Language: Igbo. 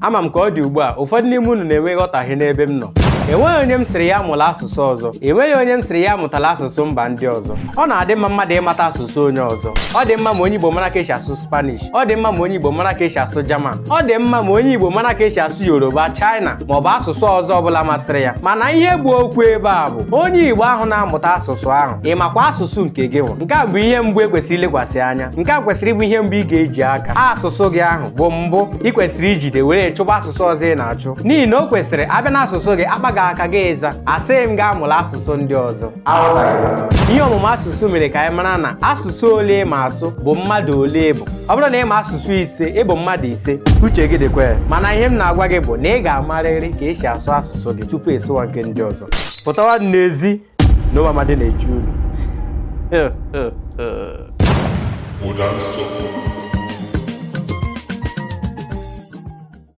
Ama m ka ọ dị ugbu a, ụfọdụ n'ime unu na-enwe nghọtahie n'ebe m nọ. Enweghị onye m sịrị ya mụla asụsụ ọzọ. Enweghị onye m sịrị ya mụtala asụsụ mba ndị ọzọ. Ọ na-adị mma mmadụ ịmata asụsụ onye ọzọ. Ọ dị mma ma onye Igbo mara ka esi asụ Spanish. Ọ dị mma ma onye Igbo mara ka esi asụ German. Ọ dị mma ma onye Igbo mara ka esi asụ Yoruba, China ma ọ bụ asụsụ ọzọ ọbụla masịrị ya. Mana ihe bụ okwu ebe a bụ onye Igbo ahụ na-amụta asụsụ ahụ, ị makwa asụsụ nke gị nwa? Nke a bụ ihe mbụ ekwesịrị ilekwasị anya. Nke a kwesịrị ịbụ ihe mbụ ị ga-eji aka. Asụsụ gị ahụ bụ mbụ ị kwesịrị ijide were chụba asụsụ ọzọ ị na-achụ, n'ihi na o kwesịrị abịa n'asụsụ gị, akpa gị aka gị ịza. Asịghị m gị amụla asụsụ ndị ọzọ. Ihe ọmụmụ asụsụ mere ka anyị mara na asụsụ ole ị ma asụ bụ mmadụ ole ị bụ. Ọ bụrụ na ị ma asụsụ 5, ị bụ mmadụ 5. Uche gị dịkwa ya. Mana ihe m na-agwa gị bụ na ị ga-amarịrị ka esi asụ asụsụ gị tupu ị sụwa nke ndị ọzọ. Pụtawa n'ezi na ụmụ amadi na-eche unu. Ụda nsọ.